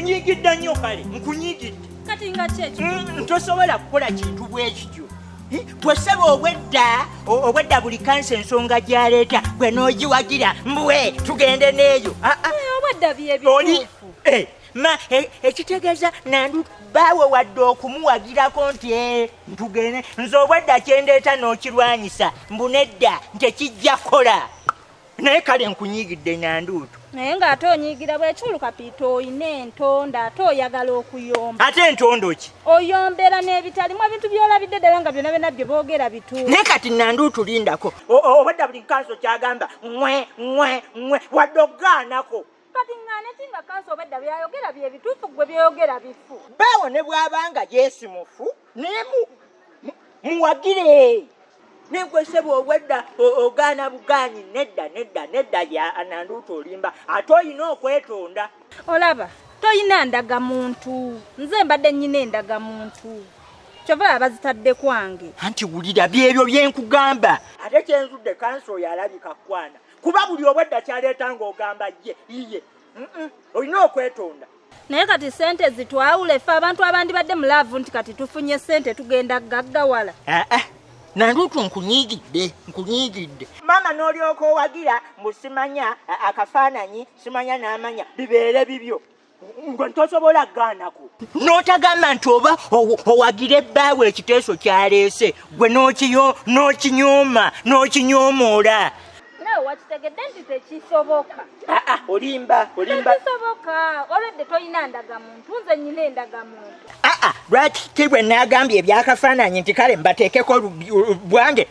Nkunyigidde nnyo kale, nkunyigidde. Kati nga ki ekyo? Tosobola kukola kintu bwe kityo. Gwe ssebo obwedda, obwedda buli kansa ensonga gy'aleeta gwe n'ogiwagira mbwe tugende n'eyo. Ah, ah. Obwedda bye Oli bituufu. Ma ekitegeeza nandu baawe wadde okumuwagirako nti ntugende, nze obwedda kyendeeta n'okirwanyisa mbu nedda nti tekijja kukola. Naye kale nkunyigidde Nanduutu. Naye ng'ate onyiigira bw'ekiwulu Kapiito, oyina entonda ate oyagala okuyomba. Ate entondo ki? Oyombera n'ebitalimu ebintu by'olabidde ddala nga byonna byonna bye boogera bituufu. Naye kati Nanduutu lindako. Obwedda buli kanso ky'agamba mwe, mwe, mwe, wadde okugaanako. Kati ŋŋaane ki nga kanso obwedda by'ayogera bye bituufu, ggwe by'oyogera bifu? Baawo ne bw'aba nga yeesimufu, naye muwagire. Naye gwe ssebo obwedda ogaana bugaanyi, nedda, nedda, nedda, ya Nanduutu olimba, ate olina okwetonda. Olaba, toyina ndagamuntu. Nze mbadde nnyina endagamuntu. Kyova olaba bazitadde kwange. Anti wulira byebyo bye nkugamba. Ate kyenzudde kanso oyo alabika kkwana. Kuba buli obwedda kyaleeta ng'ogamba ye, ye. Olina okwetonda. Naye kati ssente zitwawule ffe abantu abandibadde mu laavu nti kati tufunye ssente tugenda gaggawala. Aa, Nanduutu nkunyigidde, nkunyigidde. Maama n'olyoka owagira mbu simanya akafaananyi, simanya n'amanya, bibeere bibyo. Nga tosobola kugaanako. N'otagamba nti oba owagire bbaawe ekiteeso ky'aleese, gwe n'okinyooma, n'okinyoomoola. Nawe wakitegedde nti tekisoboka. Aa, olimba, olimba. Tekisoboka. Olwedde tolina ndagamuntu, nze nnyina endagamuntu. Aa, lwaki ti bwe naagambye ebyakafaananyi nti kale mbateekeko bwange,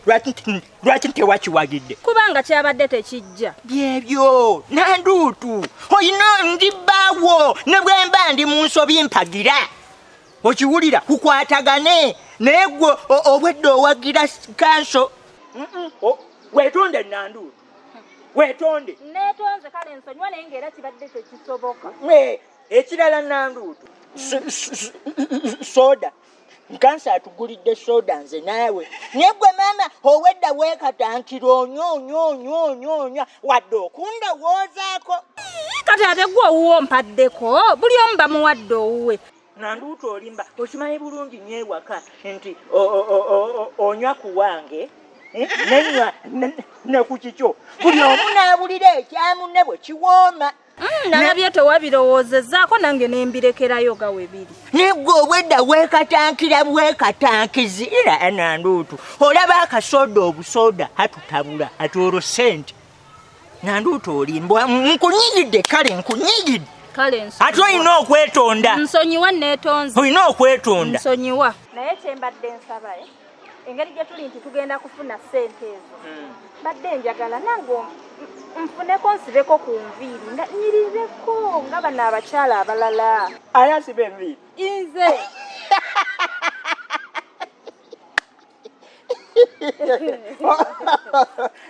lwaki tewakiwagidde? Kubanga kyabadde tekijja. Byebyo, Nanduutu, olina ndi bbaawo, ne bwe mba ndi mu nsobi mpagira. Okiwulira, kukwatagane, naye ggwe obwedda owagira kanso. Weetonde Nanduutu, weetonde. Neetonze kale nsonyiwa, naye ng'era kibadde tekisoboka. Ekirala Nanduutu, soda. Nkansa atugulidde soda nze naawe. Naye ggwe maama owedda weekatankira onywa, onywa, onywa, onywa, onywa, wadde okundowoozaako. Kati ate ggwe owuwo mpaddeko, buli omu bamuwadde owuwe. Nanduutu olimba, okimanyi bulungi nnyo ewaka nti onywa ku wange, nenywa ne ku kikyo. Buli omu n'abulira ekya munne bwe kiwooma. Nalabye tewabirowoozezaako nange ne mbirekerayo nga we biri. Naye ggwe obwedda weekatankira bwekatankizi era Nanduutu. Olaba akasoda obusoda atutabula ati olwo ssente. Nanduutu olimba, nkunyigidde kale, nkunyigidde. Kale nsonyiwa. Ate olina okwetonda. Nsonyiwa, neetonze. Olina okwetonda. Nsonyiwa. Naye kye mbadde nsaba, engeri gye tuli nti tugenda kufuna ssente ezo. Mbadde njagala nange nfuneko nsibeko ku nviiri, nga nyirireko nga bano abakyala abalala. Ani asiba enviiri? Nze.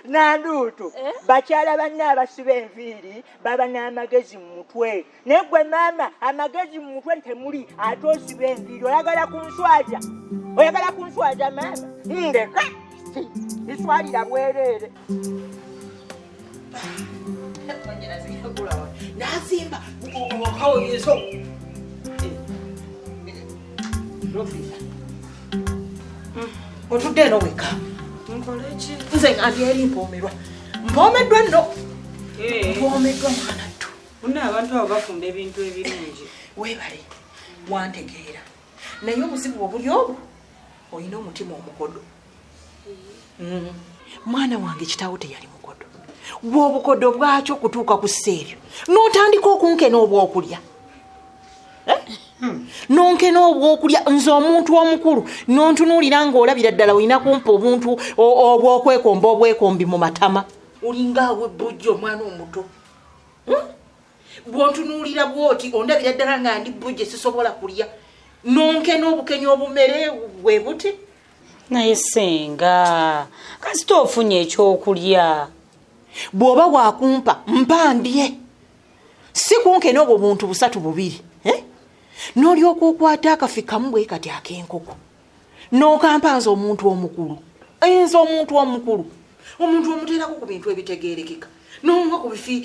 Nanduutu, bakyala banne abasiba enviiri baba n'amagezi mu mutwe. Naye ggwe maama, amagezi mu mutwe temuli, ate osiba enviiri. Oyagala kunswaza? Oyagala kunswaza maama? Ndeka. Nswalira bwereere. Nazimba okawoyezo. Otudde eno wekka. Nkole ki? Nze nga ndi eri mpoomerwa. Mpoomeddwa nno. Mpoomeddwa mwana ttu. Munna abantu abo bafumba ebintu ebirungi. Weebale, wantegeera. Naye obuzibu obuli obwo, olina omutima omukodo. Mwana wange kitaawo teyali mukodo. Bw'obukodo bwakyo okutuuka ku ssa eryo, n'otandika okunkena obw'okulya. Nonkena obw'okulya nze omuntu omukulu n'ontunuulira ng'olabira ddala olina kumpa obuntu obw'okwekomba obwekombi mu matama. Olinga aw'ebbujja omwana omuto. Bw'ontunuulira bw'oti ondabira ddala nga ndi bbujje sisobola kulya. Nonkena obukenye obumere bwe buti. Naye ssenga, kasita ofunye ekyokulya. Bw'oba wakumpa, mpa ndye. Si kunkena obwo buntu busatu bubiri. N'olyoka okwata akafi kamu bwe kati ak'enkoko. N'okampa nze omuntu omukulu. Nze omuntu omukulu. Omuntu omuteerako ku bintu ebitegeerekeka. N'omuwa ku bifi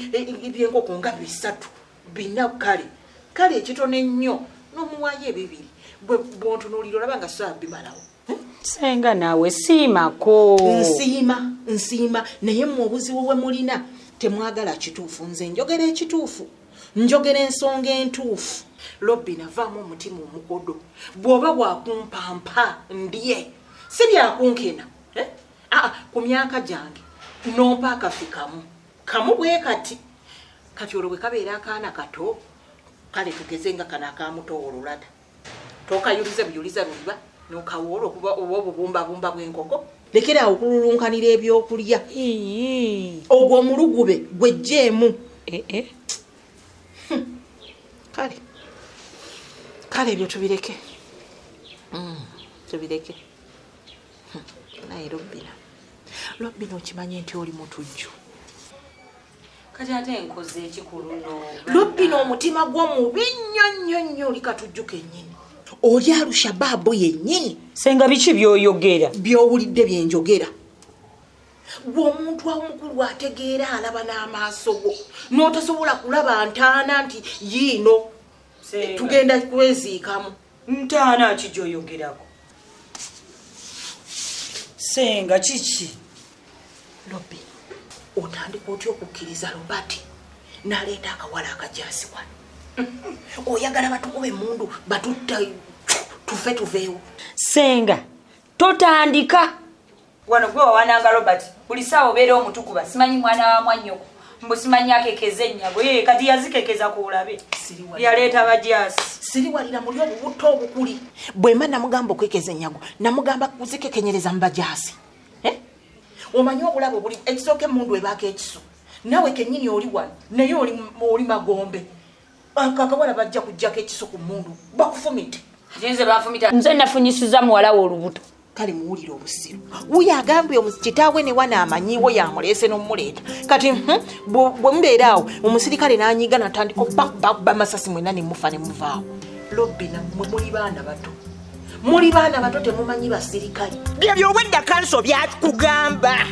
by'enkoko nga bisatu, bina kale. Kale ekitono ennyo n'omuwaayo ebibiri, gwe bw'ontunuulira olaba nga sobola bimalawo. Senga naawe siimako. Nsiima, nsiima, naye mmwe obuzibu bwe mulina temwagala kituufu. Nze njogera ekituufu, njogera ensonga entuufu. Robina, vaamu omutima omukodo. Bw'oba wakumpampa ndye, si byakunkena. Aa, ku myaka gyange nompa akafi kamu kamu bwe kati. Kati olwo bwe kabeera akaana kato, kale tugeze nga kano akamuto olulata, tokayuliza buyuliza luliba nokawoola okuba oba obubumbabumba bw'enkoko. Lekera awo okululunkanira ebyokulya. Ogwo omulugube gwejjeemu. Kale kale ebyo tubireke, tubireke. Naye Robina, Robina, okimanye nti oli mutujju. Kati ate nkoze ekikulu no? Robina, omutima gwo mubi nnyo nnyo nnyo. Oli katujju kennyini, oli Alushabaabu yennyini. Senga, biki by'oyogera? By'owulidde byenjogera. Gwe omuntu omukulu ategeera, alaba n'amaaso go, n'otasobola kulaba ntaana nti yiino tugenda kweziikamu. Ntaana ki gy'oyogerako, senga? Kiki? Robina, otandika otya okukkiriza Robert n'aleeta akawala akajaasi wano? Oyagala batukuba emundu batutta tufe tuveewo? Senga, totandika wano. Gwe wawananga Robert buli saawa obeera omutukuba, simanyi mwana wa mwannyoko, mbu simanyi akekeza ennyago. Ye kati yazikekeza kuulabe, yaleeta bajaasi. Siriwalira muli obubutta obukuli. Bwemba namugamba okwekeza ennyago, namugamba kuzikekenyereza mu bajaasi. Omanyi obulabe obuli? Ekisooka, emundu ebaako ekiso. Nawe kennyini oli wano, naye oli magombe. Akawala bajja kujjako ekiso ku mundu bakufumite. Ate nze banfumita? Nze nafunyisiza muwala we olubuto. Kale muwulire obusiru. Wuyo agambye kitaawe ne wana amanyiwo yamuleese n'omuleeta. Kati bwe mubeera awo, omusirikale n'anyiga natandika okubakuba amasasi, mwenna ne mufa ne muvaawo. Robina, mwe muli baana bato, muli baana bato, temumanyi basirikale. Byebyo obwedda kanso byakugamba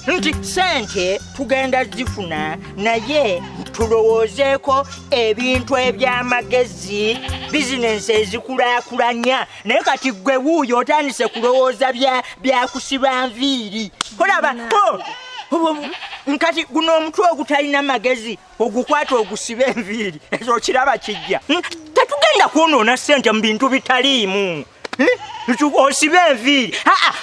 nti sente tugenda zifuna, naye tulowoozeeko ebintu eby'amagezi, bizinensi ezikulaakulanya. Naye kati gwe wuuyo otandise kulowooza byakusiba nviiri. Olaba nkati guno omutwe ogutalina magezi ogukwata ogusiba enviiri, ekyo okiraba kijja. Tetugenda kwonoona sente mu bintu bitaliimu. Osiba enviiri? Aa,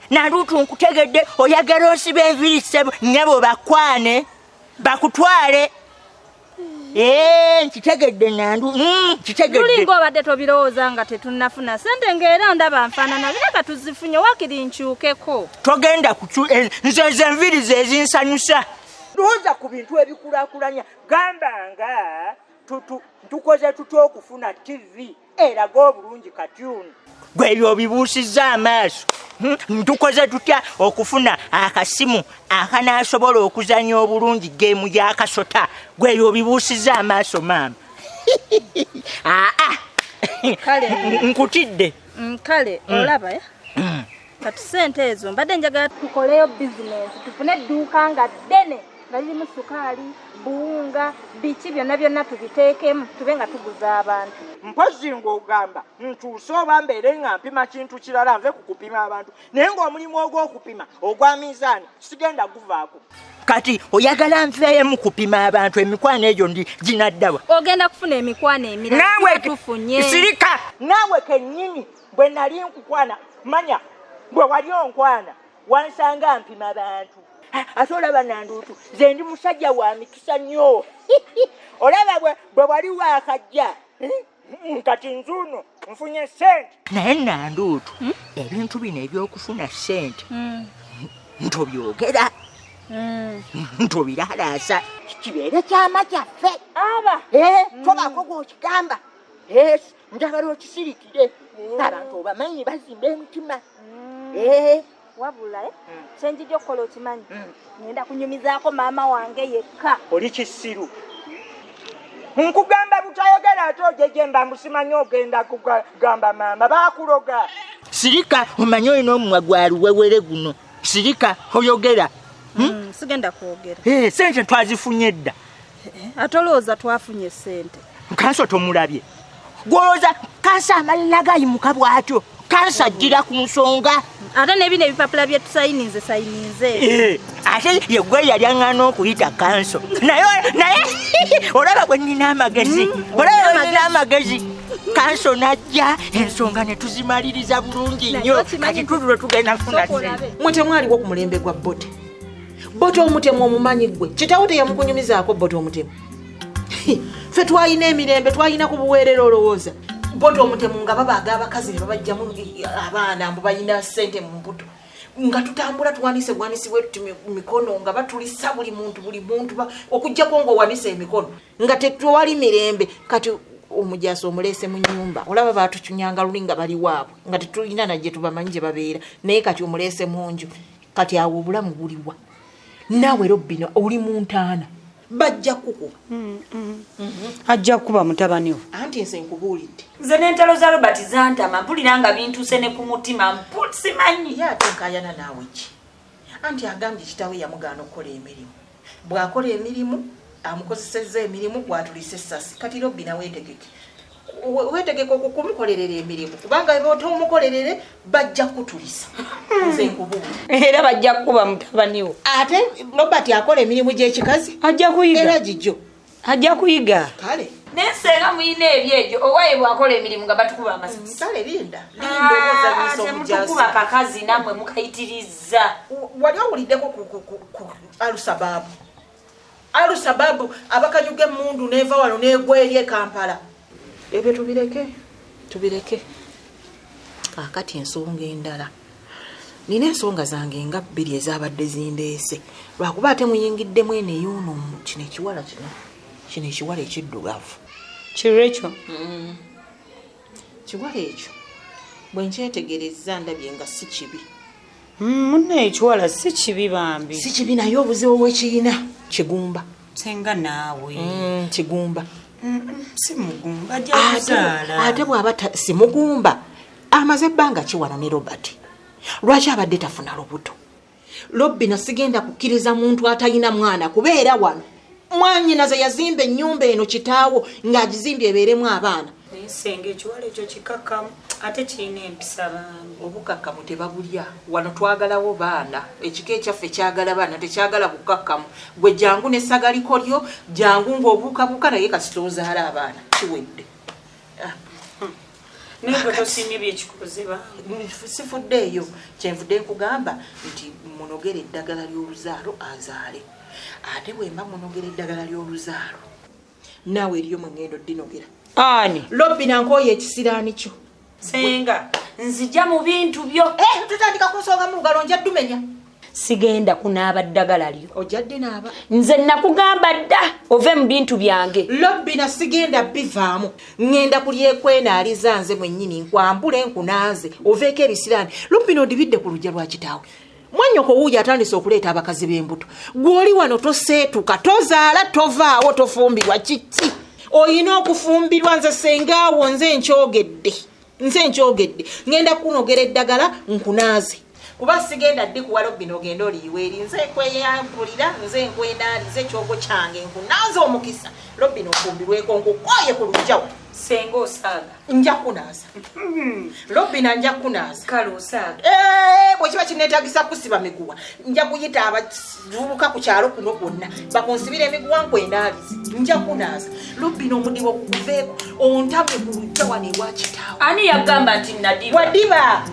Naluutu, nkutegedde, oyagala osiba enviiri. Ssebo, nnyabo, bakwane bakutwale. Nkitegedde Nandu, nkitegedde. Luli ng'obadde tobirowooza nga tetunnafuna sente, ng'era ndaba nfaanana bireka. Tuzifunye, wakiri nkyukeko. Togenda kucu nze nze enviiri ze ezinsanyusa. Lowooza ku bintu ebikulaakulanya, gamba nga tukoze tutya okufuna TV eraga obulungi katyuni. Gwe ebyo obibuusizza amaaso. Tukoze tutya okufuna akasimu akanaasobola okuzanya obulungi geemu y'akasota? Gwe ebyo obibuusizza amaaso, maama. Aa. Kale. Nkutidde. Kale olaba kati sente ezo mbadde njagala tukoleyo bizinensi, tufune edduuka nga ddene nga lirimu sukaali, buwunga, biki byonna byonna, tubiteekemu tube nga tuguza abantu. Mpozi ng'ogamba ntuuse oba mbeere nga mpima kintu kirala, nve ku kupima abantu, naye ng'omulimu ogw'okupima ogwa mizaani sigenda guvaako. Kati oyagala nveemu kupima abantu? Emikwano egyo ndi ginaddawa? Ogenda kufuna emikwano emirala. Naawe tuba tufunye. Sirika naawe kennyini. Bwe nali nkukwana, manya bwe wali onkwana, wansanga mpima bantu. Ate olaba Nanduutu, nze ndi musajja wa mikisa nnyo. Olaba bwe wali waakajja, kati nzuuno nfunye sente. Naye Nanduutu, ebintu bino ebyokufuna sente ntobyogera, ntobiralaasa, kibeere kyama kyaffe. Aba. Tobaako gwokigamba. Njagala okisirikire, abantu obamanyi bazimba emitima. Wabula kyenjija okukola okimanyi, ngenda kunyumizaako maama wange yekka. Oli kisiru, nkugamba butayogera, ate ojejemba mbu simanyi ogenda kugamba maama bakuloga. Sirika, omanyi olina omumwa gwa luwewere guno. Sirika oyogera. Sigenda kwogera. Sente twazifunye dda. Ate olowooza twafunye sente? Kanso tomulabye gwolowooza kanso amalala gayimuka bw'atyo kanso ajjira ku nsonga ate nebino ebipapula bye tusayininze sayininze Eh, ate yegwe yali aŋŋaana okuyita kanso naye naye olaba bwe nnina amagezi olaba bwe nnina amagezi kanso n'ajja ensonga ne tuzimaliriza bulungi Naye nnyo okimanyi kati tululwe tugenda kufuna Sooka olabe. Mwe temwaliwo ku mulembe gwa Bote. Bote omutemu omumanyi ggwe. Kitaawo teyamukunyumizaako Bote omutemu. Ffe twalina emirembe, twalina ku buweerero olowooza. Bote omutemu nga babaaga abakazi ne babajjamu abaana mbu balina ssente mu mbuto. Nga tutambula tuwanise bwanisi bwe tuti mikono nga batulisa buli muntu buli muntu okuggyako ng'owanise emikono nga tetwali mirembe. Kati omujaasi omuleese mu nnyumba, olaba baatucunyanga luli nga bali waabwe nga tetulina na gye tubamanyi gye babeera, naye kati omuleese mu nju. Kati awo obulamu buliwa? Naawe Robina oli mu ntaana, bajja kukuba. Ajja kukuba mutabani we. Anti nze nkubuulidde. Nze n'entalo za Robert zantama, mpulira nga bintuuse ne ku mutima, simanyi. Ye ate nkaayana naawe ki? Anti agambye kitaawe yamugaana okukola emirimu. Bw'akola emirimu, amukozesezza emirimu gw'atulisa essasi. Kati Robina weetegeke. Weetegeke okumukolerera emirimu, kubanga bw'otomukolerere bajja kukutulisa. Nze nkubuulira. Era bajja kukuba mutabani wo. Ate Robert akola emirimu gy'ekikazi. Ajja kuyiga. Era gigyo. Ajja kuyiga. Kale. Naye senga muyina ebyegyo, owaye bw'akola emirimu nga batukuba amasasi. Kale linda. Linda obuuza miso omujaasi. Temutukuba kakazi nammwe mukayitirizza. Wali owuliddeko ku Alusababu? Alusababu abakanyuga emmundu n'eva wano n'egwa eri e Kampala. Ebyo tubireke, tubireke. Kaakati ensonga endala. Nina ensonga zange nga bbiri ezabadde zindeese. Lwakuba ate muyingiddemu eno ey'ono kino ekiwala kino. Kino ekiwala ekiddugavu. Kirekyo? Kiwala ekyo bwe nkyetegerezza ndabye nga si kibi. Munne ekiwala si kibi bambi. Si kibi naye obuzibu bw'ekiyina kigumba. Senga naawe. Kigumba. Si mugumba, ajja kuzaala. Ate bw'aba si mugumba, amaze ebbanga ki wano ne Robert? Lwaki abadde tafuna lubuto? Robina sigenda kukkiriza muntu atalina mwana kubeera wano. Mwannyinaze yazimba ennyumba eno kitaawo ng'agizimbye ebeeremu abaana. Naye senga ekiwala ekyo kikakkamu ate kirina empisa bambi. Obukakkamu tebabulya. Wano twagalawo baana. Ekika ekyaffe kyagala baana, tekyagala bukakkamu. Gwe jangu n'essagaliko lyo, jangu ng'obuukabuuka naye kasita ozaala abaana. Kiwedde. Naye gwe tosiimye byekikoze bambi. Sifuddeeyo. Kyenvudde nkugamba nti munogere eddagala ly'oluzaalo azaale. Ate bwe mba munogera eddagala ly'oluzaalo, naawe eriyo mwe ŋŋenda oddinogera. Ani? Robina nkooye ekisiraani kyo. Senga, nzija mu bintu byo. Tutandika kunsonga mu lugalo, nja ddumenya. Sigenda kunaaba ddagala lyo. Ojja ddinaaba. Nze nakugamba dda ove mu bintu byange. Robina sigenda bivaamu. Ŋŋenda kulyekwenaaliza nze mwennyini, nkwambule nkunaaze, oveeko ebisiraani. Robina odibidde ku luggya lwa kitaawe. Mwannyoko wuuyo atandise okuleeta abakazi b'embuto. Gw'oli wano toseetuka, tozaala, tovaawo, tofumbirwa kiki? Oyina okufumbirwa nze sengaawo nze nkyogedde. Nze nkyogedde. Ŋŋenda kunogera eddagala nkunaaze. Kuba sigenda ddi kuwa Robina ogende oliyiwe eri. Nze nkweyambulira, nze nkwenaaliza ekyogo kyange, nkunaaze omukisa. Robina ofumbirweko nkukooye ku luggya wano. Senga osaaga. Nja kunaaza. Robina nja kunaaza. Kale osaaga. Bwe kiba kinneetaagisa kusiba miguwa, nja kuyita abavubuka ku kyalo kuno kwonna bakunsibire emiguwa nkwenaalize. Nja kunaaza. Robina omudibo gukuveeko, ontamye ku luggya wano ewa kitaawo. Ani yagamba nti nadiba? Wadiba.